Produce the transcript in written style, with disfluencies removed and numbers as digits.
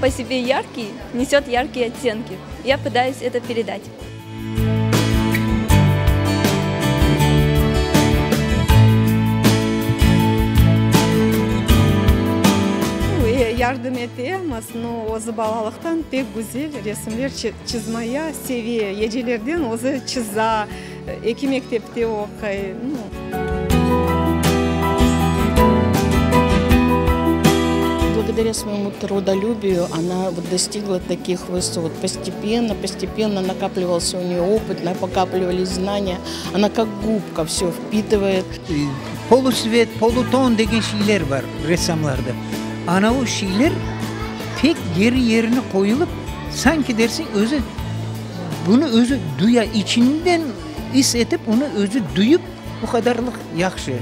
по себе яркий, несет яркие оттенки. Я пытаюсь это передать. Yardım etemiz, no, özü balalıqtan pek güzel resimler çızmaya seve, gecelerden özü çıza, eki mektepte oquy. Благодаря своему трудолюбию она вот достигла таких высот. Постепенно, постепенно накапливался у нее опыт, накапливались знания. Она как губка все впитывает. Polusvet, poluton degen şeyler bar ressamlarda. Ana o şeyler tek yeri yerine qoyulıp, sanki dersiñ özü bunı özü duya, içinden is etip, onı özü duyıp, bu qadarlıq yahşı.